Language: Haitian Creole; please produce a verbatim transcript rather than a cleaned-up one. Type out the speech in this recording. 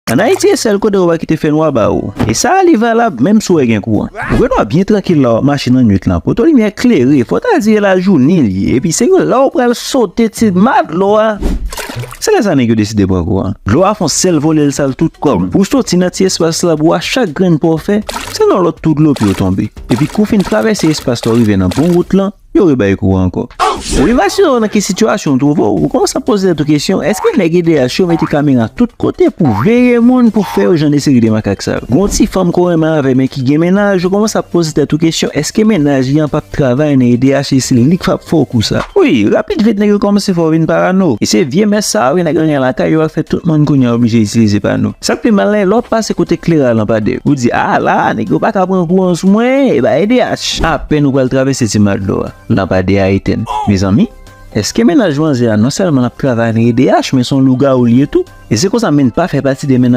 An Ayiti, e sèl kote yo pa kite fènwa ba ou. E sa a, li valab menm si w gen kouran. Ou gen dwa byen trankil la w ap mache nan nwit lan. Poto limyè klere, fò ta di e lajounen li ye. Epi se yo la w pral sote ti ma dlo a. Se lè sa nèg yo deside pran kouran. Dlo a fè yon sèl vole, l sal tout kò m. Pou w soti nan ti espas la, pou w a chak grenn pa w fè, se nan lòt tou dlo pye w tonbe. Epi kou w fin travèse espas la, w rive nan bon wout lan, yo rebay kouran ankò. Ou imajine w nan ki sitiyasyon w twouve w, ou kòmanse ap poze tèt ou kesyon, èske nèg E D H yo mete kamera tout kote pou veye moun, pou fè yo jan de seri de makak sa yo? Gon ti fanm ke w renmen avè, men ki gen mennaj, ou kòmanse ap poze tèt ou kesyon, èske mennaj li an p ap travay nan E D H e se li k ap fè w kou sa? Wi, rapid vit nèg yo kòmanse fè w vin parano. E se vye mès sa a wi nèg yo gen lakay yo al fè tout moun kounye a oblije itilize pano. Sa k pi mal la, lè w ap pase kote klera lanpadè, ou di, a la, nèg yo pa ka pran kouran sou mwen, e ba E D H. Apèn ou pral travèse ti ma dlo a, lanpadè a etèn. Mezanmi, èske mennaj manzè a non sèlman l ap travay nan E D H, men se yon lougawou li ye tou? E se konsa menm pa fè pati de mennaj